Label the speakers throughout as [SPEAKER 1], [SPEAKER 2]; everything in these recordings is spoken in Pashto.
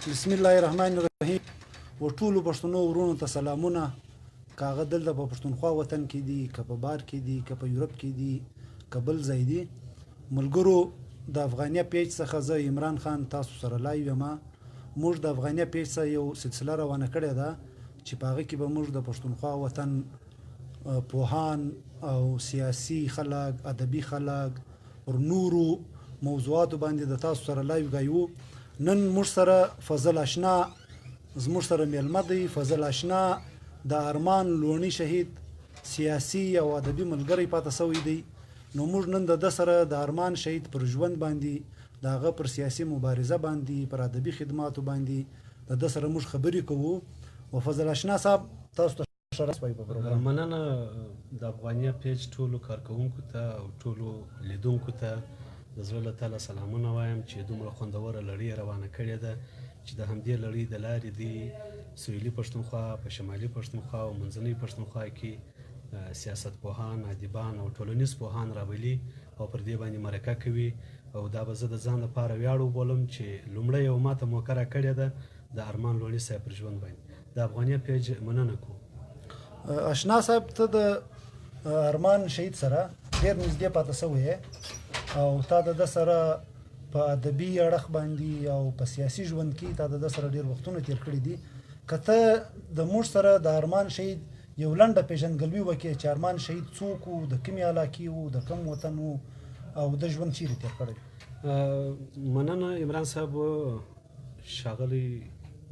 [SPEAKER 1] بسم الله الرحمن الرحیم. و ټولو پښتنو ورونو ته سلامونه، که هغه دلته په پښتونخوا وطن کې دي، که په بار کې دي، که په یورپ کې دي، که بل ځای دي. ملګرو، د افغانیه پیج څخه زه عمران خان تاسو سره لایو یم. موږ د افغانیه پیج څخه یو سلسله روانه کړې ده چې په هغه کې به موږ د پښتونخوا وطن پوهان او سیاسي خلک، ادبي خلک پر نورو موضوعاتو باندې د تاسو سره لایو ګایو. نن موږ سره فضل اشنا زموږ سره میلمه دی. فضل اشنا د ارمان لوڼي شهید سیاسي او ادبي ملګری پاتې شوی دی. نو موږ نن د ده سره د ارمان شهید پر ژوند باندې، د هغه پر سیاسي مبارزه باندې، پر ادبي خدماتو باندې د ده سره موږ خبرې کوو. او فضل اشنا صاحب، تاسو ته ښه راغلاست وایو په پروګرام.
[SPEAKER 2] مننه د افغانیه پیج ټولو کارکوونکو ته او ټولو لیدونکو ته د زړه له تله سلامونه وایم چې دومره خوندوره لړۍ روانه کړې ده چې د همدې لړۍ د لارې دی سویلي پښتونخوا، په شمالي پښتونخوا او منځنۍ پښتونخوا کې سیاست پوهان، ادیبان او ټولنیز پوهان رابلي او پر دې باندې مرکه کوي. او دا به زه د ځان لپاره ویاړ وبولم چې لومړی یو ماته موقع راکړې ده د ارمان لوڼي صاحب پر ژوند باندې. د افغانیه پیج مننه کوم.
[SPEAKER 1] اشنا صاحب، ته د ارمان شهید سره ډېر نږدې پاتې شوی او تا د ده سره په ادبي اړخ باندې او په سیاسي ژوند کې تا د ده سره ډېر وختونه تېر کړي دي. که ته د موږ سره د ارمان شهید یو لنډه پېژندګلوي وکړې چې ارمان شهید څوک و، د کومې علاقې و، د کوم وطن و او د ژوند چیرې تېر کړی؟
[SPEAKER 2] مننه عمران صاحب. ښاغلی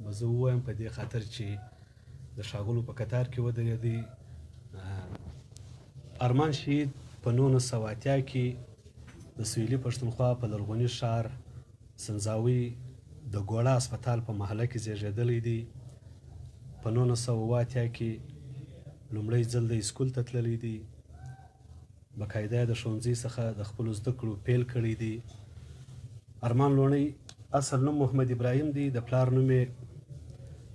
[SPEAKER 2] به زه ووایم په دې خاطر چې د ښاغلو په کتار کې ودرېدی. ارمان شهید په 1980 کې د سویلي پښتونخوا په لرغوني ښار سنځاوي د ګوړه هسپتال په محله کې زیږېدلی دی. په 1980 کې لومړی ځل د سکول ته تللی دی، باقاعده د ښوونځي څخه د خپلو زده کړو پیل کړی دی. ارمان لوڼی اصل نوم محمد ابراهیم دی، د پلار نوم یې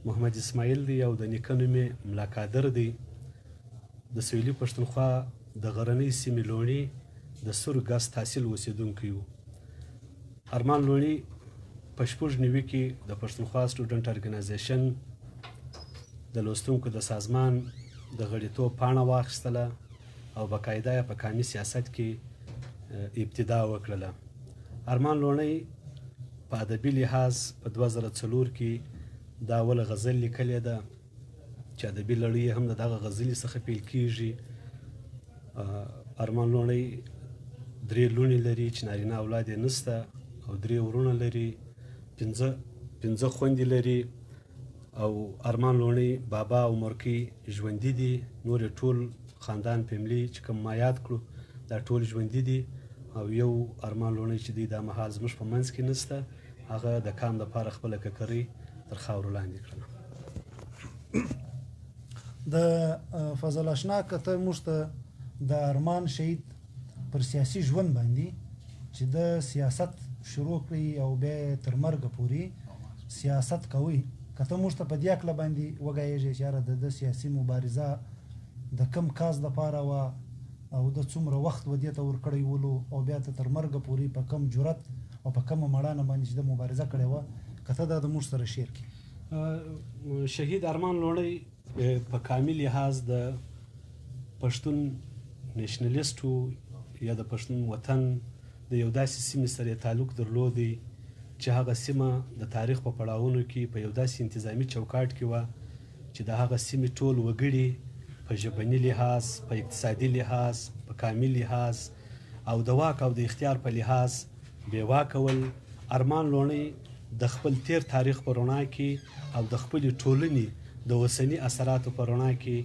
[SPEAKER 2] محمد اسماعیل دی او د نیکه نوم یې ملا قادر دی. د سویلي پښتونخوا د غرنۍ سیمې لوڼي د سور ګس تحصیل اوسېدونکی و. ارمان لوڼي په 96 کې د پښتونخوا سټوډنټ ارګنایزیشن د لوستونکو د سازمان د غړیتوب پاڼه واخیستله او باقاعده یې په قامي سیاست کې ابتدا وکړله. ارمان لوڼی په ادبي لحاظ په 2004 کې دا اوله غزل لیکلې ده چې ادبي لړۍ هم د دغه غزلې څخه پیل کیږي. ارمان لوڼی درې لوڼې لري چې نارینه اولاد یې نشته او درې وروڼه لري، پنځه خوندې لري. او ارمان لوڼی بابا او مورکۍ ژوندي دي، نور یې ټول خاندان فیملی چې کوم ما یاد کړو دا ټول ژوندي دي. او یو ارمان لوڼی چې دی دا مهال زموږ په منځ کې نشته، هغه د کام دپاره خپله ککرۍ تر خاورو لاندې کړله.
[SPEAKER 1] د فضل اشنا، که ته موږ ته د ارمان شهید پر سیاسي ژوند باندې چې د سیاست شروع کړي او بیا تر مرګه پورې سیاست کوي، که ته موږ ته په دې هکله باندې وګایېږې چې یاره د ده سیاسي مبارزه د کوم کاز دپاره وه او د څومره وخت و دې ته ورکړی ولو او بیا ته تر مرګه پورې په کوم جرأت او په کومه مړانه باندې چې ده مبارزه کړې وه، که ته دا د موږ سره شیر کړې.
[SPEAKER 2] شهید ارمان لوڼی په کامي لحاظ د پښتون نشنلیست و یا د پښتون وطن د یو داسې سیمې سره یې تعلق درلودی چې هغه سیمه د تاریخ په پړاوونو کې په یو داسې انتظامي چوکاټ کې وه چې د هغه سیمې ټول وګړي په ژبني لحاظ، په اقتصادي لحاظ، په کامي لحاظ او د واک او د اختیار په لحاظ بې واکه ول. ارمان لوڼی د خپل تیر تاریخ په رڼا کې او د خپلې ټولنې د اوسني اثراتو په رڼا کې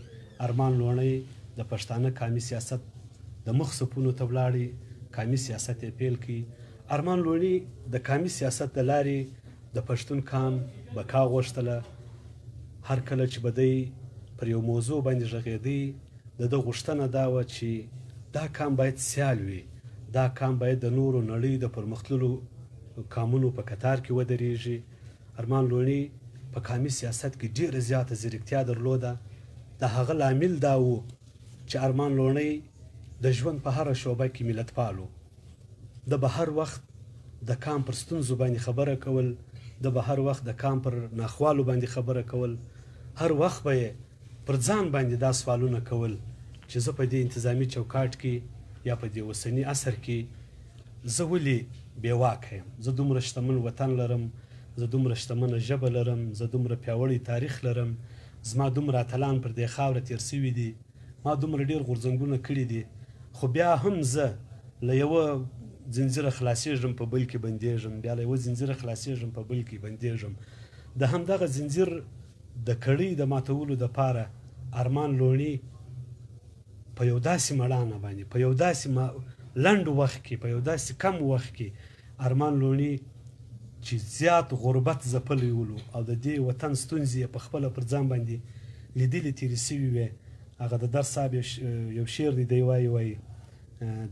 [SPEAKER 2] ارمان لوڼی د پښتانه قامي سیاست د مخ صفونو ته ولاړی، قامي سیاست یې پیل کړ. ارمان لوڼي د قامي سیاست د لارې د پښتون قام بقا غوښتله. هر کله چې به دی پر یو موضوع باندې غږېدی، د ده غوښتنه دا وه چې دا قام باید سیال وي، دا قام باید د نورو نړۍ د پرمختللو قامونو په کتار کې ودرېږي. ارمان لوڼي په قامي سیاست کې ډېره زیاته ځیرکتیا درلوده. د هغه لامل دا و چې ارمان لوڼی د ژوند په هره شعبه کې ملتپال و. ده به هر وخت د کام پر ستونزو باندې خبره کول، ده به هر وخت د کام پر ناخوالو باندې خبره کول، هر وخت به یې پر ځان باندې دا سوالونه کول چې زه په دې انتظامي چوکاټ کې یا په دې اوسني عصر کې زه ولې بې واکه یم؟ زه دومره شتمن وطن لرم، زه دومره شتمنه ژبه لرم، زه دومره پیاوړی تاریخ لرم، زما دومره اتلان پر دې خاوره تېر شوي دي، ما دومره ډېر غورځنګونه کړي دي، خو بیا هم زه له یوه ځنځیره خلاصېږم په بل کې بندېږم، بیا له یوه ځنځیره خلاصېږم په بل کې بندېږم. د همدغه ځنځیر د کړۍ د ماتولو دپاره ارمان لوڼي په یو داسې مړانه باندې، په یو داسې لنډ وخت کې، په یو داسې کم وخت کې ارمان لوڼي چې زیات غربت ځپلی ولو او د دې وطن ستونزې یې په خپله پر ځان باندې لیدلې تېرې شوې وې. هغه د درس صاحب یو شعر دی، دی وایي وایي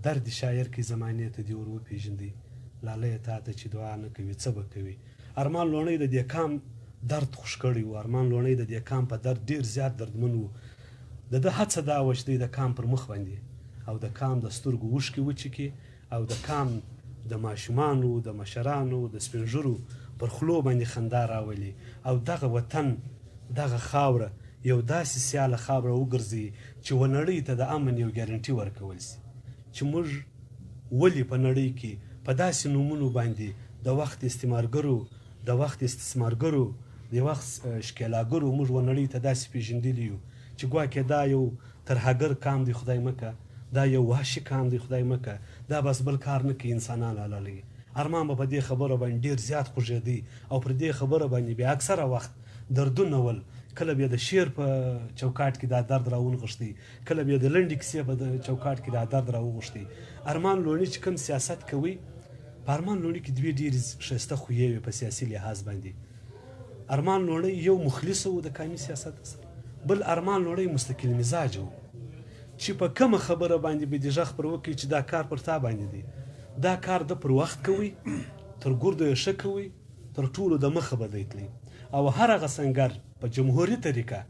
[SPEAKER 2] درد شاعر کې زمانې ته دې ور وپېژندی، لالیه تا ته چې دعا نه کوي څه به کوي. ارمان لوڼی د دې کام درد خوښ کړی و، ارمان لوڼی د دې کام په درد ډېر زیات دردمن و. د ده هڅه دا وه چې دی د کام پر مخ باندې او د کام د سترګو اوښکې وچې کړي او د کام د ماشومانو، د مشرانو، د سپینږیرو پر خولو باندې خندا راولي او دغه وطن، دغه خاوره یو داسې سیاله خاوره وګرځوي چې و نړۍ ته د امن یو ګارنټي ورکول شي. چې موږ ولې په نړۍ کې په داسې نومونو باندې د وخت استعمارګرو، د وخت استثمارګرو، د وخت ښکېلاګرو موږ و نړۍ ته داسې پېژندلي یو چې ګواکې دا یو ترهګر کام دی، خدای مه که، دا یو وحشي کام دی، خدای مه که، دا بس بل کار نه کوي، انسانان حلالوي. ارمان به په دې خبره باندې ډېر زیات خوږېدی او پر دې خبره باندې بیا اکثره وخت دردونه ول. کله بیا د شعر په چوکاټ کې دا درد راونغښتی، کله بیا د لنډې کیسې په چوکاټ کې دا درد راوغوښتی. ارمان لوڼي چې کوم سیاست کوي، په ارمان لوڼي کې دوې ډېرې ښایسته خویې وې په سیاسي لحاظ باندې. ارمان لوڼی یو مخلص و د قامي سیاست سره، بل ارمان لوڼی مستقل مزاج و چې په کومه خبره باندې به دې غږ پر وکړي چې دا کار پر تا باندې دی، دا کار د پر وخت کوي، تر ګردو یې ښه کوي، تر ټولو د مخه به دی تلی. او هر هغه سنګر په جمهوري طریقه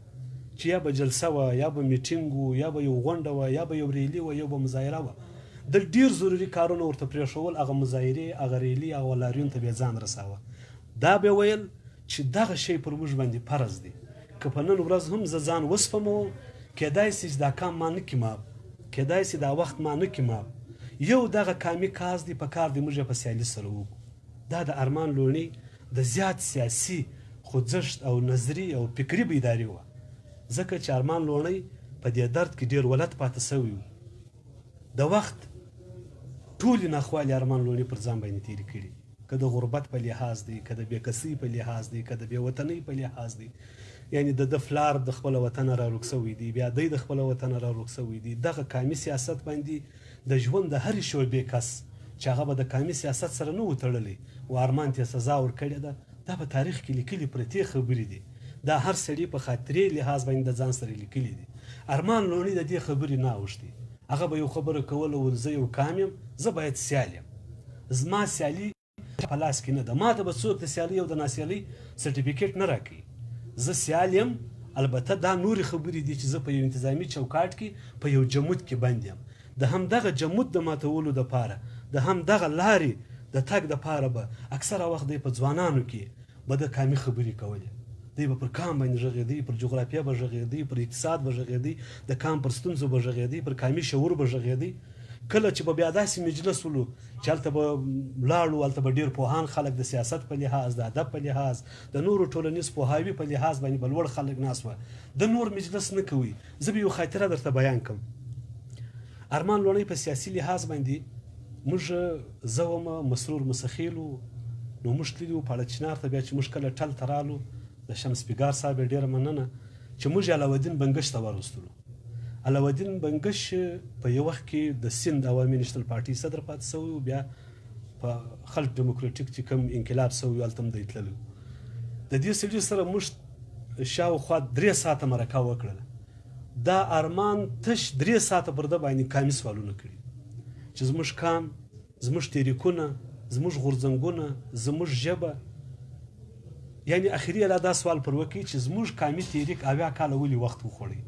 [SPEAKER 2] چې یا به جلسه وه، یا به میټینګ و، یا به یو غونډه وه، یا به یو ریلی وه، یو به مظاهره وه، د ډېر ضروري کارونه ورته پرېښول، هغه مظاهرې، هغه ریلی، هغه لاریون ته به یې ځان رساوه. دا به ویل چې دغه شی پر موږ باندې فرض دی، که په نن ورځ هم زه ځان وسپموم، کېدای شي چې دا کام ما نه کړي معاف، کېدای شي دا وخت ما نه کړي معاف. یو دغه کامي کاز دی، په کار دی موږ یې په سیالي سره وکړو. دا د ارمان لوڼي د زیات سیاسي خوځښت او نظري او فکري بیداري وه، ځکه چې ارمان لوڼی په دې درد کې ډېر ولت پاتې شوی و. د وخت ټولې ناخوالې ارمان لوڼي پر ځان باندې تېرې کړي، که د غربت په لحاظ دی، که د بېکسۍ په لحاظ دی، که د بې وطنۍ په لحاظ دی. یعنی د ده فلار د خپله وطنه راورک شوی دی، بیا دی د خپله وطنه راورک شوی دی. دغه قامي سیاست باندې د ژوند د هرې شعبې کس چې هغه به د قامي سیاست سره نه و تړلی و ارمان ته سزا ورکړې ده، دا په تاریخ کې لیکلي پرتې خبرې دي، دا هر سړي په خاطرې لحاظ باندې د ځان سره لیکلي دي. ارمان لوڼي د دې خبرې نه اوښتي، هغه به یو خبره کوله ول زه یو کام یم، زه باید سیال یم، زما سیالي په لاس کې نه ده، ما ته به څوک د سیالۍ او د ناسیالۍ سرټیفیکیټ نه راکوي، زه سیال یم. البته دا نورې خبرې دي چې زه په یو انتظامي چوکاټ کې په یو جمود کې بند یم. د همدغه جمود د ماتولو دپاره، د همدغه لارې د تګ دپاره به اکثره وخت دی په ځوانانو کې به د کامي خبرې کولې. دی به پر کام باندې غږېدی، پر جغرافیا به غږېدی، پر اقتصاد به غږېدی، د کام پر ستونزو به غږېدی، پر کامي شعور به غږېدی. کله چې به بیا داسې مجلس ولو چې هلته به لاړو، هلته به ډېر پوهان خلک د سیاست په لحاظ، د ادب په لحاظ، د نورو ټولنیز پوهاوي په لحاظ باندې به لوړ خلک ناست وه. د نور مجلس نه کوي. زه به یو خاطره درته بیان کړم. ارمان لوڼی په سیاسي لحاظ باندې موږ، زه وم، مسرور مسخیل و، نو موږ تللي وو پاړه چنار ته. بیا چې موږ کله ټل ته رالو، د شمس پیګار صاحب یې ډېره مننه چې موږ یې علاوالدین بنګش ته وروستلو. علاوالدین بنګش په یو وخت کې د سند عوامي نېشنل پارټي صدر پاتې شوی و، بیا په خلق ډیموکراټیک چې کوم انقلاب شوی و هلته هم دی تللی و. د دې سړي سره موږ شاوخوا 3 ساعته مرکه وکړله. دا ارمان تش 3 ساعته پر ده باندې کامي سوالونه کړي چې زموږ کام، زموږ تیریکونه، زموږ غورځنګونه، زموږ ژبه، یعنی اخري لا دا سوال پر وکړي چې زموږ کامي تیریک 70 کاله ولې وخت وخوړی.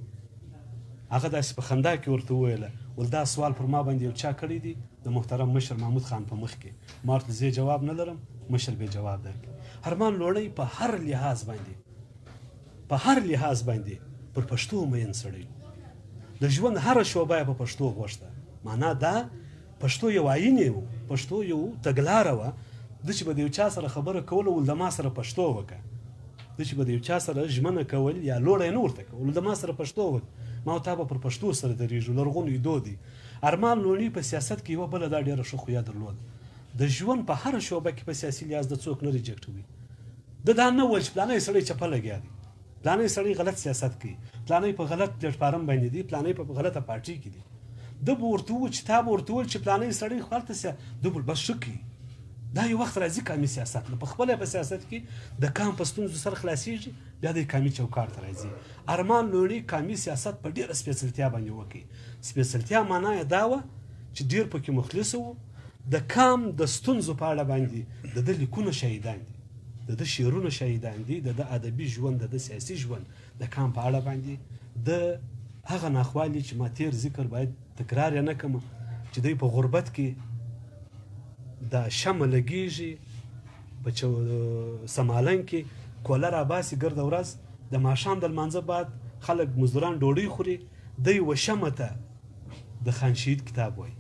[SPEAKER 2] هغه داسې په خندا کې ورته وویله، ول دا سوال پر ما باندې یو چا کړی دی د محترم مشر محمود خان په مخ کې، ما ورته زه جواب نه لرم، مشر به جواب درکړي. ارمان لوڼی په هر لحاظ باندې په هر لحاظ باندې پر پښتو مین سړی و. د ژوند هره شعبه یې په پښتو غوښته. معنا دا پښتو یو آیین و، پښتو یو تګلاره وه. ده چې به د یو چا سره خبره کوله ول د ما سره پښتو وکړه. ده چې به د یو چا سره ژمنه کول یا لوړه یې نه ورته کول، د ما سره پښتو وکړه، ما او تا به پر پښتو سره درېږو، لرغونی دود دی. ارمان لوڼي په سیاست کې یوه بله دا ډېره ښه خویه درلوده، د ژوند په هره شعبه کې په سیاسي لحاظ ده څوک نه ریجیکټوي. ده دا نه ویل چې پلانی سړی چپه لګیا دی، پلانی سړی غلط سیاست کوي، پلانی په غلط پلیټفارم باندې دی، پلانی په غلطه پارټي کې دی. ده به ورته وویل چې تا به ورته وویل چې پلانی سړی خو هلته سیا ده به بس ښه کوي. دا یو وخت راځي قامي سیاست له په خپله په سیاست کې د قام په ستونزو سر خلاصیږي، بیا د قامي چوکاټ ته راځي. ارمان لوڼي قامي سیاست په ډیره سپېڅلتیا باندې وکړي. سپېڅلتیا معنا یې دا وه چې ډیر پکې مخلص وو، د قام د ستونزو په اړه باندې د ده لیکونه شهیدان دي، د ده شعرونه شهیدان دي، د ده ادبي ژوند، د ده سیاسي ژوند د قام په اړه باندې د هغه ناخوالې چې ما تیر ذکر باید تکرار یې نه کړم چې دی په غربت کې دا شمع لګیږي په سمالنګ کې کوله راباسي ګرده ورځ، د ماښام د لمانځه بعد خلک مزدوران ډوډۍ خوري، دی و شمع ته د خان شهید کتاب وایي،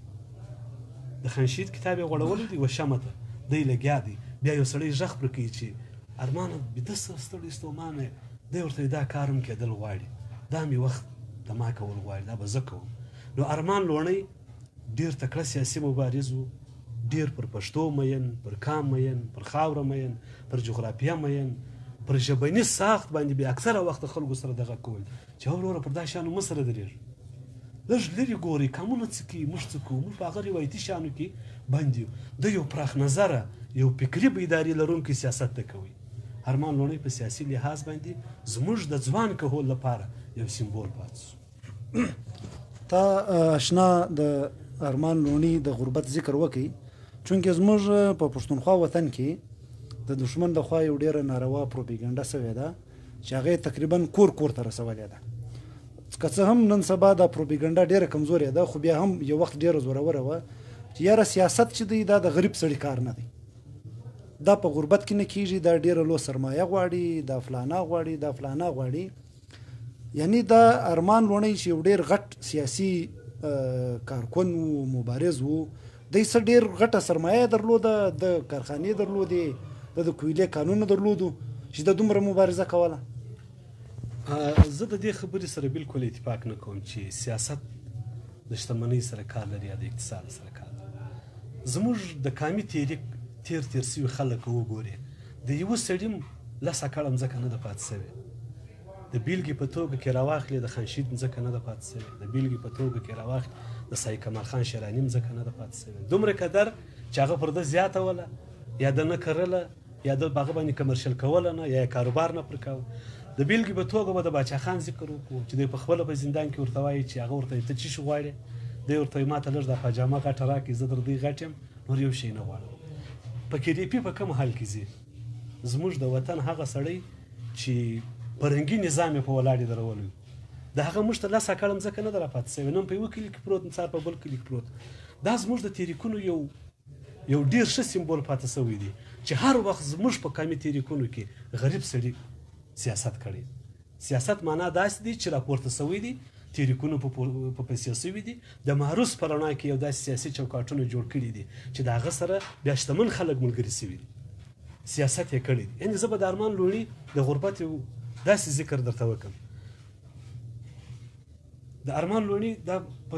[SPEAKER 2] د خان شهید کتاب یې غوړولی دی، و شمع ته دی لګیا دی. بیا یو سړی غږ پر کوي چې ارمانه بیده سه ستړی ستومانه یې، دی ورته وایي دا کار هم کېدل غواړي، دا مې وخت د ما کول غواړي، دا به زه کوم. نو ارمان لوڼی ډېر تکړه سیاسي مبارز و، ډېر پر پښتو مین، پر کام مین، پر خاوره مین، پر جغرافیه مین، پر ژبني ساخت باندې بیا اکثره وخت خلکو سره دغه کول چې وروره پر دا شیانو مه سره درېږئ، لږ لرې ګورئ کامونه څه کوي، موږ څه کوو، موږ په هغه روایتي شیانو کې بند یو. ده یو پراخ نظره، یو فکري بیداري لرونکی سیاست ته کوي. ارمان لوڼی په سیاسي لحاظ باندې زموږ د ځوان کهول لپاره یو سمبول پاتې شو.
[SPEAKER 1] تا اشنا د ارمان لوڼي د غربت ذکر وکړي، چونکه زموږ په پښتونخوا وطن کې د دښمن د خوا یو ډیره ناروا پروپیګنډه سوې ده چې هغه یې تقریبا کور کور ته رسولې ده. که څه هم نن سبا دا پروپیګنډه ډیره کمزورې ده، خو بیا هم یو وخت ډیره زوروره وه چې یاره سیاست چې دی دا د غریب سړي کار نه دی، دا په غربت کې نه کیږي، دا ډیره لو سرمایه غواړي، دا فلانا غواړي، دا فلانا غواړي. یعنی دا ارمان لوڼی چې یو ډیر غټ سیاسي کارکن و، مبارز و، دی څه ډیر غټه سرمایه درلوده، د کارخانې درلودې، د کویلې کانونه درلودو چې د دومره مبارزه کوله.
[SPEAKER 2] زه د دې خبرې سره بالکل اتفاق نه کوم چې سیاست د شتمنۍ سره کار لري یا د اقتصاد سره کار لري. زموږ د قامي تیریک تیر تیر سوي خلک وګوري، د یوه سړي لس اکړه مځکه نه ده پاتې سوې. د بیلګې په توګه کې راواخلې د خان شهید مځکه نه ده پاتې سوې، د بیلګې په توګه کې راواخلې د سایي کمال خان شیراني مځکه نه ده پاتې سوې. دومره قدر چې هغه پر ده زیاته وله یا ده نه کرله یا ده په هغه باندې کمرشل کوله نه یا یې کاروبار نه پر کاوه. د بیلګې په توګه به د باچا خان ذکر وکړو چې دی په خپله په زندان کې ورته وایي چې هغه ورته ته څه شي غواړې، دی ورته وایي ما ته لږ دا پاجامه غټه راکړي، زه در دوی غټ یم، نور یو شی نه غواړم. په کریپي په کوم حال کې ځي؟ زموږ د وطن هغه سړی چې پرنګي نظام یې په ولاړې درولی، د هغه موږ ته لس اکړه مځکه نه ده راپاتې سوې، نن په یوه کلي کې پروت، نن سهار په بل کلي کې پروت. دا زموږ د تیریکونو یو ډیر ښه سمبول پاتې سوی دی چې هر وخت زموږ په قامي تیریکونو کې غریب سړي سیاست کړی. سیاست معنا داسې دی چې راپورته سوی دی، تیریکونو په پیسې سوي دي، د معروض په رڼا کې یو داسې سیاسي چوکاټونه جوړ کړي دي چې د هغه سره بیا شتمن خلک ملګري سوي دي، سیاست یې کړی دی. یعنې زه به د ارمان لوڼي د غربت یو داسې ذکر درته وکړم. د ارمان لوڼي دا په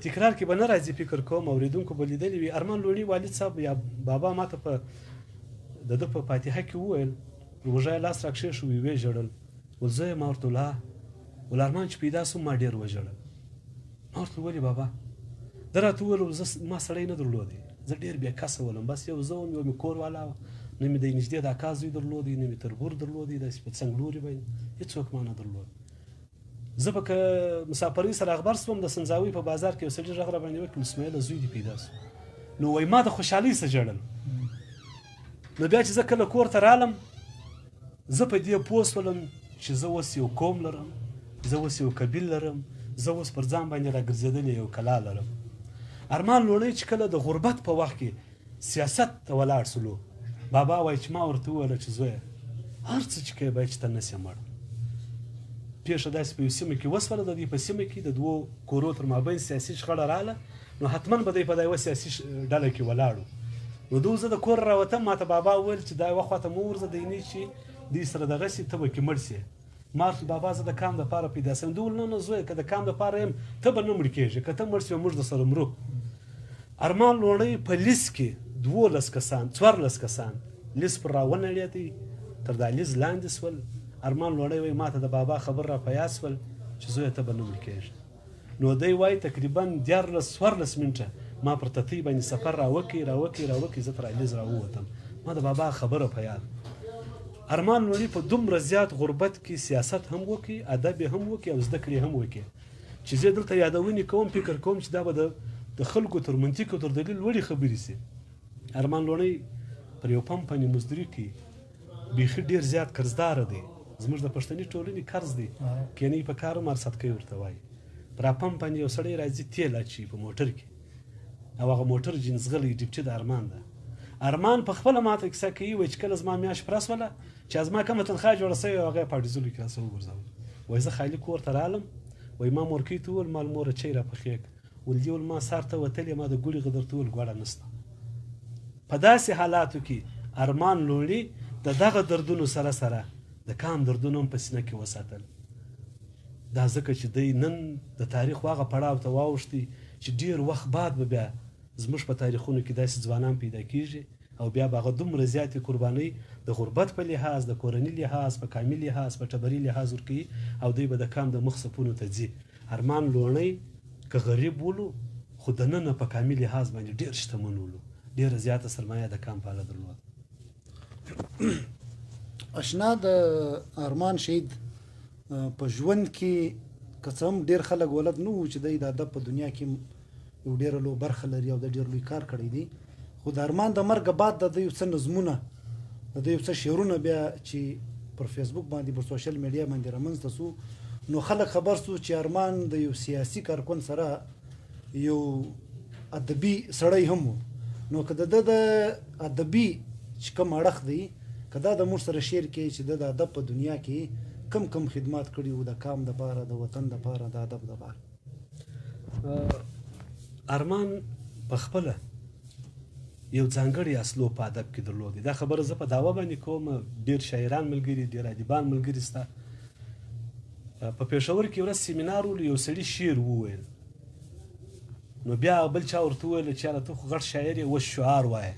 [SPEAKER 2] تکرار کې به نه راځي، فکر کوم اورېدونکو به لیدلی وي. ارمان لوڼي والد صاحب یا بابا ما ته په د ده په فاتحه کې وویل، پر اوږه یې لاس راکښېښود، ویې ژړل، ول زویه ما ورته ویل، ول ارمان چې پیدا سوم ما ډېر وژړل. ما ورته ولې بابا؟ ده راته وویل زه ما سړی نه درلودی، زه ډېر بې کسه ولم، بس یو زه وم، یو مې کور والا وه، نه مې د نږدې د اکا زوی درلودی، نه مې تربور درلودی، داسې په څنګ لوري باندې هېڅوک ما نه درلود. زه به که مسافرۍ سره اخبر سوم، د سنځاوۍ په بازار کې یو سړي غږ راباندې وکړ، اسماعیله زوی دې پیدا سو. نو وایي ما د خوشحالۍ څخه ژړل. نو بیا چې زه کله کور ته رالم، زه په دې پوه سولم چې زه اوس یو قوم لرم، زه اوس یو قبیل لرم، زه اوس پر ځان باندې راګرځېدلې یو کلا لرم. ارمان لوڼی چې کله د غربت په وخت کې سیاست ته ولاړ سولو، بابا وایي چې ما ورته وویل چې زویه هر څه چې کوې باید چې ته نه سې مړ. پېښه داسې په یو سیمه کې وسوله، د دوی په سیمه کې د دوو کورو تر مابین سیاسي شخړه راله، نو حتما به دی په دا یوه سیاسي ډله کې ولاړو. نو دوی زه د کور راوتم، ماته بابا وویل چې دا یوه خواته مه ورځه، دی نه چې دوی سره دغسې ته به کې مړ سې. ما ورته بابا زه د کام دپاره پیدا سوم. دوی وویل نه نه زویه، که د کام دپاره یم ته به نه مړ کېږې، که ته مړ سې موږ در سره مرو. ارمان لوڼی په لیست کې 12 کسان 14 کسان لیست پر راونړېدی، تر دا لیست لاندې سول. ارمان لوڼی وایي ماته د بابا خبر را په یاد سول چې زویه ته به نه مړ کېږې. نو دی وایي تقریبا 13 14 منټه ما پر تتۍ باندې سفر راوکی راوکی راوکی، زه تر علیز راووتم، ما د بابا خبره په یاد. ارمان لوڼي په دومره زیات غربت کې سیاست هم وکړي، ادب یې هم وکړي او زده کړې هم وکړي، چې زه دلته یادونې کوم، فکر کوم چې دا به د خلکو تر منطق او تر دلیل لوړې خبرې سي. ارمان لوڼی پر یو پمپ باندې مزدوري کوي، بیخي ډېر زیات قرضداره دی، زموږ د پښتني ټولنې قرض دی، کینې په کار هم ارصد کوي ورته وایي. پر پمپ باندې یو سړی راځي تیل اچوي په موټر کې، او هغه موټر جنسغلی ډیپټي د ارمان ده. ارمان په خپله ماته کیسه کوي، وایي چې کله زما میاشت پوره سوله، چې زما کومه تنخوا جوړه سوې وه هغه یې په ډیزلو کې راسره وګرځوله. وایي زه خالي کور ته رالم، وایي ما مورکۍ ته وویل مال موره چای را پخې کړه، ول دې ول ما سهار ته وتلې، ما د ګوړې غه درته وویل ګوړه نشته. په داسې حالاتو کې ارمان لوڼي د دغه دردونو سره سره د کام دردونه هم په سینه کې وساتل. دا ځکه چې دی نن د تاریخ هغه پړاو ته واوښتی چې ډېر وخت بعد به بیا زموږ په تاریخونو کې داسې ځوانان پیدا کیږي، او بیا به هغه دومره زیاتې قربانۍ د غربت په لحاظ، د کورني لحاظ، په کامي لحاظ، په ټبري لحاظ ورکوي، او دوی به د کام د مخ صفونو ته ځي. ارمان لوڼی که غریب ولو، خو دننه په کامي لحاظ باندې ډېر شتمن ولو، ډېره زیاته سرمایه د کام په اړه درلوده.
[SPEAKER 1] اشنا د ارمان شهید په ژوند کې که څه هم ډېر خلک ولد نه وو چې دی د ادب په دنیا کې یو ډېره لویه برخه لري او د ډېر لوی کار کړی دی، خو د ارمان د مرګ بعد د ده یو څه نظمونه، د ده یو څه شعرونه بیا چې پر فیسبوک باندې، پر سوشل میډیا باندې رامنځته سو، نو خلک خبر سو چې ارمان د یو سیاسي کارکن سره یو ادبي سړی هم و. نو که د ده د ادبي چې کوم اړخ دی، که دا د موږ سره شعر کې چې د ادب په دنیا کې کم کم خدمات کړي وو د کام دپاره، د وطن دپاره، د ادب دپاره.
[SPEAKER 2] ارمان په خپله یو ځانګړی اسلوب په ادب کې درلود. دا خبره زه په دعوه باندې کوم، ډېر شاعران ملګري، ډېر ادیبان ملګري سته. په پېښور کې ورځ سیمینار ولو، یو سړي شعر وویل، نو بیا بل چا ورته وویل چې یاره ته خو غټ شاعر یې، اوس شعار وایه.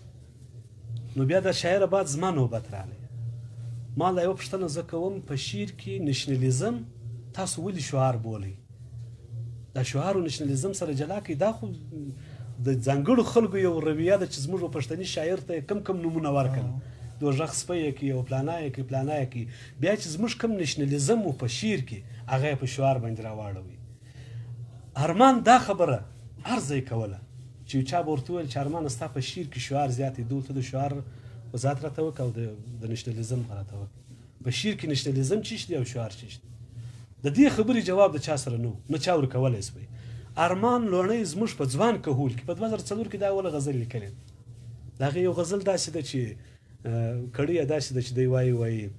[SPEAKER 2] نو بیا د شاعر بعد زما نوبت راغی، ما له یوه پوښتنه زه کوم، په شعر کې نشنلیزم تاسو ولې شعار بولئ؟ دا شعار او نشنلیزم سره جلا کړئ، دا خو د ځانګړو خلکو یو رویه ده چې زموږ پښتني شاعر ته کم کم نومونه ورکړل، دوږخ سپی یې کوي او پلانا یې کوي، پلانا یې کوي. بیا چې زموږ کم نشنلیزم و په شعر کې، هغه یې په شعار باندې راواړوي. ارمان دا خبره هر ځای کوله چې یو چا به ورته وویل چې ارمانه ستا په شعر کې شعار زیات دی، دلته د شعار وضاحت راته وکړه او د نشنلیزم راته وکړه. په شعر کې نشنلیزم چی دی او شعار چی دی؟ د دې خبرې جواب د چا سره نه و، نه چا ورکولی سوی. ارمان لوڼی زموږ په ځوان کهول کې په 2004 کې دا اوله غزل لیکلې ده. د هغې یو غزل داسې ده چې کړۍ یې داسې ده چې دی وایي، وایي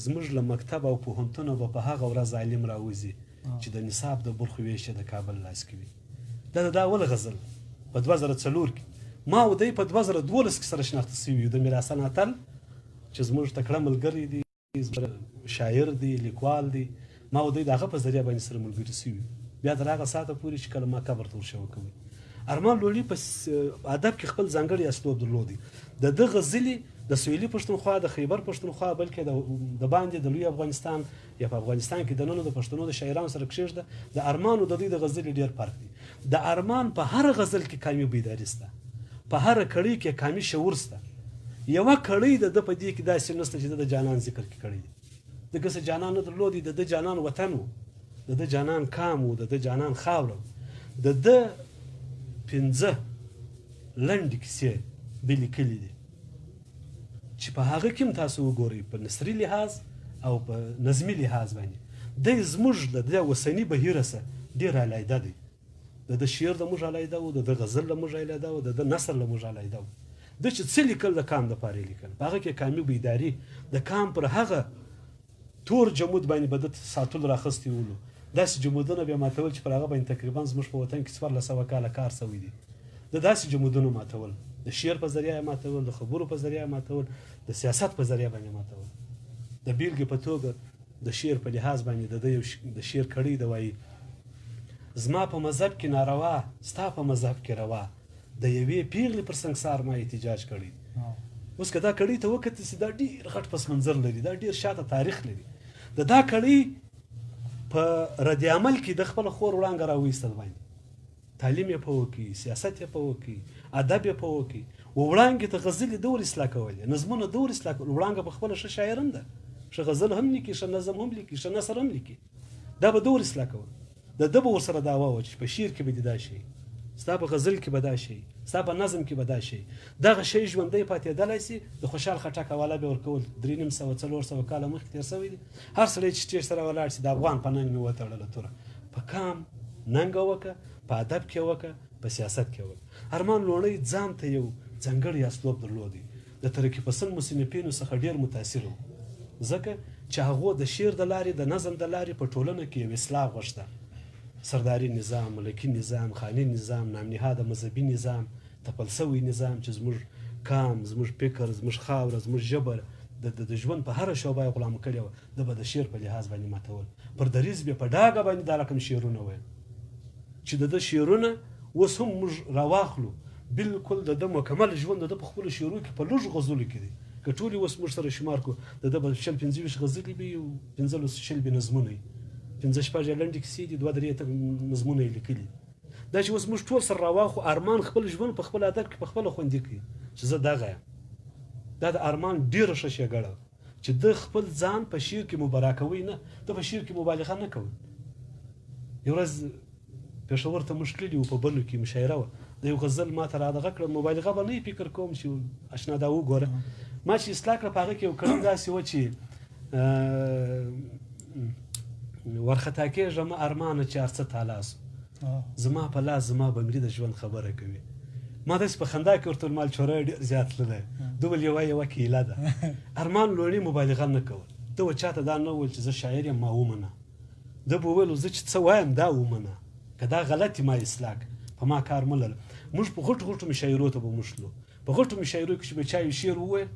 [SPEAKER 2] زموږ له مکتب او پوهنتونه به په هغه ورځ عالم راوځي چې د نصاب د برخو ویش یې د کابل لاس کې وي. دا د دا اوله غزل په 2004 کې. ما او دی په 2012 کې سره شناخته سوي یو. د میرحسن اتل چې زموږ تکړه ملګری دی، شاعر دی، لیکوال دی، ما او دی د هغه په ذریعه باندې سره ملګري سوي یو. بیا تر هغه ساعته پورې چې کله ما قبر ته ورشوه کوي. ارمان لوڼي په ادب کې خپل ځانګړی اسلوب درلود. د ده غزلې د سویلي پښتونخوا، د خیبر پښتونخوا، بلکې د باندې د لوی افغانستان یا په افغانستان کې دننه د پښتنو د شاعرانو سره کښېږده، د ارمان او د دوی د غزلې ډېر فرق دی. د ارمان په هر غزل کې کامي بیداري سته، په هره کړۍ کې کامي شعور سته. یوه کړۍ د ده په دې کې داسې نشته چې ده د جانان ذکر کې کړی دی. ده که څه جانان نه درلود، د ده جانان وطن و، د ده جانان کام و، د ده جانان خاوره و. د ده 5 لنډې کیسې ده لیکلې دي چې په هغه کې هم تاسو وګورئ په نثري لحاظ او په نظمي لحاظ باندې دی زموږ له دې اوسني بهیره سره ډېر علیحده دی. د ده شعر د موږ علیحده و، د ده غزل له موږ علیحده و، د ده نثر له موږ علیحده و. ده چې څه لیکل د کام دپاره یې لیکل، په هغه کې کامي بیداري د کام پر هغه تور جمود باندې به ده ساتل راخستی ولو، داسې جمودونه به یې ماتول چې پر هغه باندې تقریبا زموږ په وطن کې 1400 کاله کار شوی دی. د داسې جمودونو ماتول، د شعر په ذریعه یې ماتول، د خبرو په ذریعه یې ماتول، د سیاست په ذریعه باندې ماتول. د بیلګې په توګه د شعر په لحاظ باندې د ده یو د شعر کړۍ د وایي: زما په مذهب کې ناروا، ستا په مذهب کې روا، د یوې پیغلې پر سنګسار ما احتجاج کړی. اوس که دا کړۍ ته وکتل سي، دا ډېر غټ پس منظر لري، دا ډېر شاته تاریخ لري. د دا کړۍ په رد عمل کې د خپل خور وړانګه راویستل باندې تعلیم یې په وکړي، سیاست یې په وکړي، ادب یې په وکړي، و وړانګې ته غزلې دور اصلاح کولې، نظمونه دور اصلاح کول. وړانګه په خپله ښه شاعر هم ده، ښه غزل هم لیکي، ښه نظم هم لیکي، ښه نثر هم لیکي. دا به دور اصلاح کول. د ده به ورسره دعوا وه چې په شعر کې به دې دا شي، ستا په غزل کې به دا شي، ستا په نظم کې به دا شي. دغه شی ژوندی پاتېدلی سي. د خوشحال خټک حواله به ورکول، 350 400 کاله مخکې تېر سوی دی. هر سړی چې سټیج سره ولاړ سي، د افغان په ننګ مې وتړله توره، په کام ننګه وکړه، په ادب کې وکړه، په سیاست کې وکړه. ارمان لوڼی ځان ته یو ځانګړی اسلوب درلودی، د ترقي پسند مصنفینو څخه ډېر متاثر و، ځکه چې هغو د شعر د لارې، د نظم د لارې په ټولنه کې یو اصلاح غوښته. سرداري نظام، ملکي نظام، خاني نظام، نامنهاده مذهبي نظام، تپل سوی نظام چې زموږ کام، زموږ فکر، زموږ خاوره، زموږ ژبه د ژوند په هره شعبه یې غلام کړې وه، ده به د شعر په لحاظ باندې ماتول. پر دریځ به په ډاګه باندې دا رقم شعرونه ویل چې د ده شعرونه اوس هم موږ راواخلو، بالکل د ده مکمل ژوند د ده په خپلو شعرو کې په لږو غزلو کې دی. که ټولې اوس موږ سره شمار کړو، د ده به 20 25 غزلې وي، 15 20 به نظمونه وي، 5 6 یې لنډې کیسې دي، 2 3 نظمونه یې لیکلي. دا چې اوس موږ ټول سره راواخو، ارمان خپل ژوند په خپل ادب کې په خپله خوندي کړي چې زه دغه یم. دا د ارمان ډېره ښه ښېګڼه چې ده خپل ځان په شعر کې مبارکوي نه، ده په شعر کې مبالغه نه کوي. یو ورځ پېښور ته موږ تللي وو، په بنو کې مشاعره وه، د یو غزل ما ته رادغه کړه، مبالغه به نه فکر کوم چې اشنا دا وګوره. ما چې اصلاح کړه، په هغه کې یو کړۍ داسې وه چې ورخطا کېږه مه ارمانه چې هر څه تالا سو، زما په لاس زما بمري د ژوند خبره کوي. ما داسې په خندا کې ورته مال چوری ډېر زیات تللی، ده ویل یوه یوه کیله ده. ارمان لوڼي مبالغه نه کوله، ده و چاته دا نه ویل چې زه شاعر یم ما ومنه، ده به ویل زه چې څه وایم دا ومنه، که دا غلط ما اصلاح کړه، په ما کار مه لره. موږ په غټو غټو مشاعرو ته به موږ تلو، په غټو مشاعرو کې چې به چا یو شعر وویل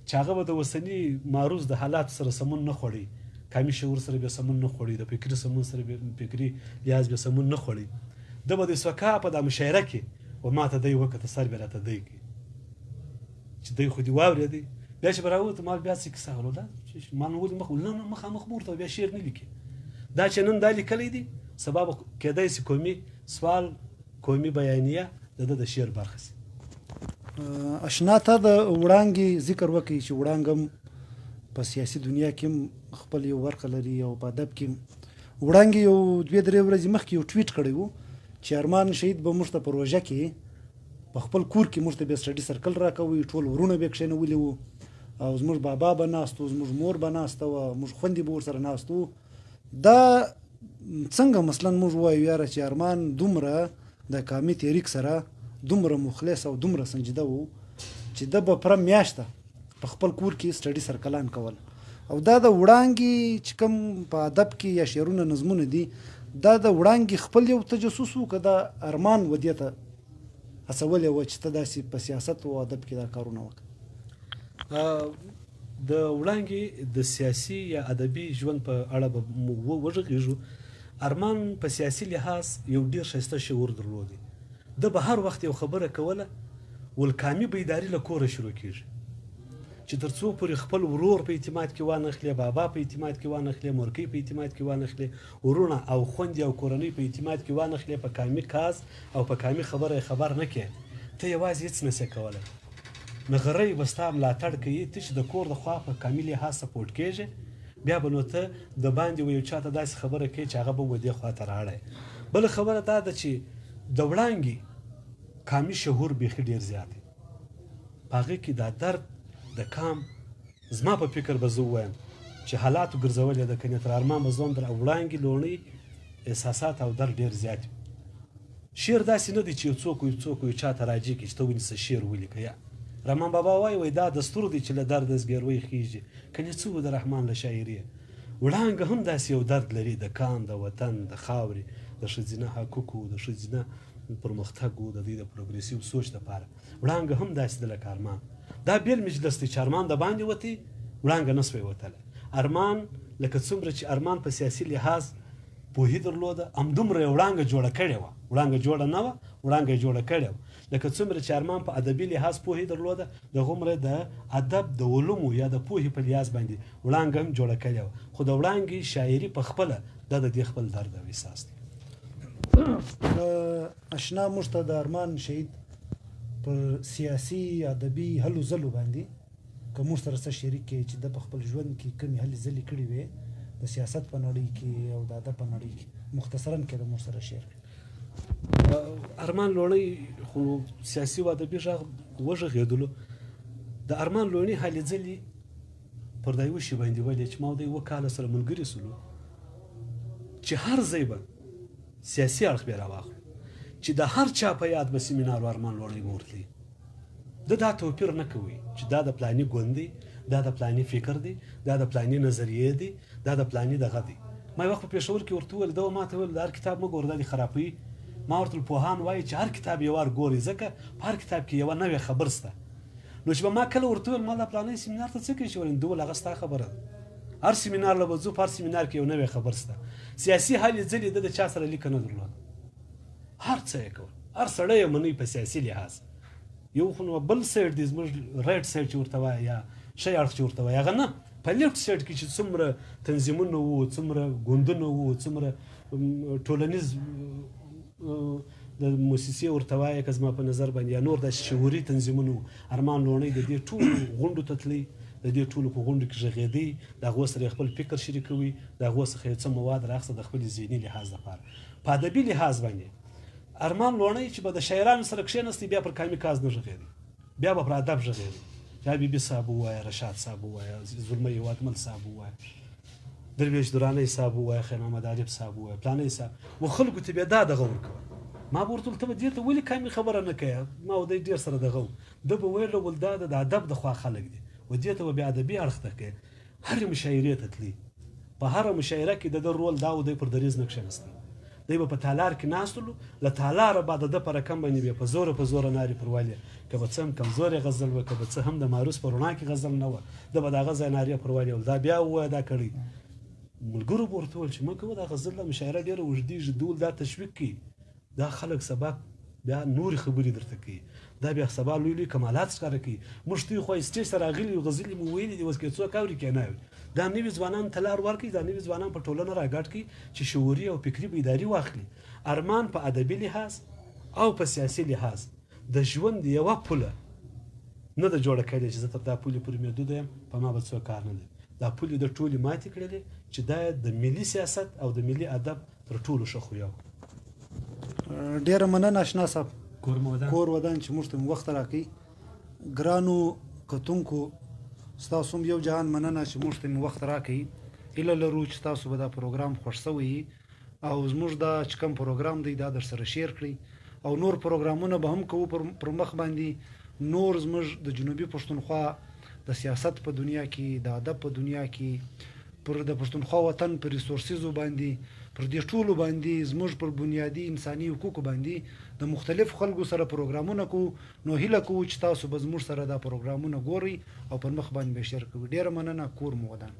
[SPEAKER 2] چې هغه به د اوسني معروض د حالاتو سره سمون نه خوړی، قامي شعور سره به سمون نه خوړی، د فکري سمون سره به فکري لحاظ به سمون نه خوړی، ده به د سوکا په دا مشاعره کې و ما ته دی وکته، سر به راته دی کړي چې دی خو دې واورېدی. بیا چې به راووت ما بیا څه کیسه غلو، دا ما نو ولې مخ نه نه مخامخ مو ورته بیا شعر نه لیکي. دا چې نن دا لیکلی دی، سبا به کېدای سي قومي سوال، قومي بیانیه د ده د شعر برخه سي.
[SPEAKER 1] اشنا ته د وړانګې ذکر وکړي چې وړانګه هم په سیاسي دنیا کې هم خپل یو برخه لري او په ادب کې هم. وړانګې یو 2 3 ورځې مخکې یو ټویټ کړی و چې ارمان شهید به موږ ته په روژه کې په خپل کور کې موږ ته به سټډي سرکل راکوي، ټول ورونه به یې کښېنولي وو او زموږ بابا به ناست و، زموږ مور به ناسته وه، موږ خوندې به ورسره ناست وو. دا څنګه مثلا موږ وایو یاره چې ارمان دومره د قامي تحریک سره دومره مخلص او دومره سنجیده و چې ده به پوره میاشته په خپل کور کې سټډي سرکلان کول. او دا د وړانګې چې کوم په ادب کې یا شعرونه نظمونه دي، دا د وړانګې خپل یو تجسس و که دا ارمان و دې ته هڅولی وه چې ته داسې په سیاست او ادب کې دا کارونه وکړه؟
[SPEAKER 2] د وړانګې د سیاسي یا ادبي ژوند په اړه به وغږېږو. ارمان په سیاسي لحاظ یو ډېر ښایسته شعور درلودی. ده به هر وخت یو خبره کوله، ول قامي بیداري له کوره شروع کېږي، چې تر څو پورې خپل ورور په اعتماد کې وانخلې، بابا په اعتماد کې وانخلې، مورکۍ په اعتماد کې وانخلې، وروڼه او خوندې او کورنۍ په اعتماد کې وانخلې، په قامي کاز او په قامي خبره یې خبر نه کړې، ته یوازې هېڅ نه شې کولی. نغری به ستا ملاتړ کوي، ته چې د کور د خوا په قامي لحاظ سپورټ کېږې، بیا به نو ته د باندې و یو چا ته داسې خبره کوې چې هغه به و دې خوا ته راړی. بله خبره دا ده چې د وړانګې قامي شعور بیخي ډېر زیات دی، په هغې کې دا درد د کام زما په فکر به زه ووایم چې حالاتو ګرځولې ده، کنې تر ارمان به زه هم در وړانګې لوڼۍ احساسات او درد ډېر زیات وي. شعر داسې نه دی چې یو څوک یو څوک یو چا ته راجع کړي چې ته ونیسه شعر ولیکه، یا رحمان بابا وایي، وایي دا دستور دی چې له درده زګیروی خیږي، کنې څه و د رحمان له شاعري. وړانګه هم داسې یو درد لري، د کان، د وطن، د خاورې، د ښځینه حقوقو، د ښځینه پرمختګ، د دوی د پروګریسیو سوچ لپاره. وړانګه هم داسې ده لکه ارمان. دا بېل مجلس دی چې ارمان د باندې وتی، وړانګه نه سوی وتلی. ارمان لکه څومره چې ارمان په سیاسي لحاظ پوهي درلوده، همدومره یې وړانګه جوړه کړې وه. وړانګه جوړه نه وه، وړانګه یې جوړه کړې وه. لکه څومره چې ارمان په ادبي لحاظ پوهي درلوده، دغومره د ادب د علومو یا د پوهې په لحاظ باندې وړانګه هم جوړه کړې وه. خو د وړانګې شاعري په خپله دا د دې خپل درد او احساس دی.
[SPEAKER 1] اشنا موږ ته د ارمان شهید پر سیاسي ادبي هلو ځلو باندې که موږ سره څه شریک کړي چې ده په خپل ژوند کې کومې هلې ځلې کړې وې د سیاست په نړۍ کې او د ادب په نړۍ کې، مختصراً که د موږ سره شیر کړي.
[SPEAKER 2] ارمان لوڼی خو سیاسي او ادبي غږ وغږېدلو. د ارمان لوڼي هلې ځلې پر دا یو شي باندې ولې چې ما او دی 7 کاله سره ملګري سولو، چې هر ځای به سیاسي اړخ بیا راواخلو، چې د هر چا په یاد به سیمینار و ارمان لوڼی به ورتلی. ده دا توپیر نه کوي چې دا د پلاني ګوند دی، دا د پلاني فکر دی، دا د پلاني نظریې دی، دا د پلاني دغه دی. ما یو وخت په پېښور کې ورته وویل، ده ما ته وویل د هر کتاب مه ګوره، دا دې خرابوي. ما ورته وویل پوهان وایي چې هر کتاب یو وار ګوري، ځکه په هر کتاب کې یوه نوې خبر شته. نو چې به ما کله ورته وویل ما دا پلاني سیمینار ته څه کوي چې ویل، ده وویل هغه ستا خبره ده، هر سیمینار له به ځو، په هر سیمینار کې یو نوې خبر شته. سیاسي هلې ځلې ده د چا سره لیکه نه درلوده، هر څه یې کول، هر سړی یې منی په سیاسي لحاظ. یو خو نو بل سایډ دی زموږ right side چې ورته وایي یا ښی اړخ چې ورته وایي، هغه نه، په left side کې چې څومره تنظیمونه وو، څومره ګوندونه وو، څومره ټولنیز د موسسې ورته وایي که زما په نظر باندې یا نور داسې شعوري تنظیمونه وو، ارمان لوڼی د دې ټولو غونډو ته تللی، د دې ټولو په غونډو کې غږېدی، د هغو سره یې خپل فکر شریکوي، د هغو څخه یې څه مواد راخسته د خپل ذهني لحاظ لپاره. په ادبي لحاظ باندې ارمان لوڼی چې به د شاعرانو سره کښېنستی بیا پر کامي کاز نه غږېدی، بیا به پر ادب غږېدی. حبیبي صاحب ووایه، رشاد صاحب ووایه، زلمی هېوادمل صاحب ووایه، درویش درانی صاحب ووایه، خیر محمد عارف صاحب ووایه، پلانی صاحب و خلکو ته بیا دا دغه ورکول. ما به ورته ویل ته به دې ته ولې کامي خبره نه کوې؟ ما او دی ډېر سره دغه و. ده به ویل ول دا د ادب د خوا خلک دي و دې ته به بیا ادبي اړخ ته کوې. هرې مشاعرې ته تللی، په هره مشاعره کې د ده رول دا و، دی پر دریځ نه کښېنستی، دی به په تالار کې ناست ولو، له تالاره به د ده په رقم باندې بیا په زوره په زوره نارې پر والې، که به څه هم کمزورې غزل وه، که به څه هم د معروض په رڼا کې غزل نه وه، ده به د هغه ځای نارې پر والې ول، دا بیا ووایه دا کړی. ملګرو به ورته وویل چې مه کوه دا غزل، دا مشاعره ډېره اوږدېږي، دول دا تشویق کوي، دا خلک سبا بیا نورې خبرې درته کوي، دا بیا سبا لوی لوی کمالات ښکاره کوي. موږ ته خو سټیج ته راغلي یو، غزلې مو ویلي دي، اوس که څوک اوري که نه اوري. دا نوي ځوانان ته لار ورکړي، دا نوي ځوانان په ټولنه راګډ کړي چې شعوري او فکري بیداري واخلي. ارمان په ادبي لحاظ او په سیاسي لحاظ د ژوند یوه پوله نه ده جوړه کړې چې زه تر دا پولې پورې محدوده یم، په ما به څوک کار نه لري. دا پولې د ټولې ماتې کړلې چې دا د ملي سیاست او د ملي ادب تر ټولو ښه خویه وه.
[SPEAKER 1] ډېره مننه اشنا صاحب،
[SPEAKER 2] کور مو ودان.
[SPEAKER 1] کور ودان چې موږ ته مو وخت راکړي. ګرانو کتونکو ستاسو هم یو جهان مننه چې موږ ته مو وخت راکړي. هیله لرو چې تاسو به دا پروګرام خوښ سوی وي او زموږ دا چې کوم پروګرام دی دا در سره شیر کړئ، او نور پروګرامونه به هم کوو پر مخ باندې. نور زموږ د جنوبي پښتونخوا د سیاست په دنیا کې، د ادب په دنیا کې، پر د پښتونخوا وطن پر ریسورسزو باندې، پر دې ټولو باندې، زموږ پر بنیادي انساني حقوقو باندې د مختلفو خلکو سره پروګرامونه کوو. نو هیله کوو چې تاسو به زموږ سره دا پروګرامونه ګورئ او پر مخ باندې به شیر کوئ. ډېره مننه، کور مو ودان.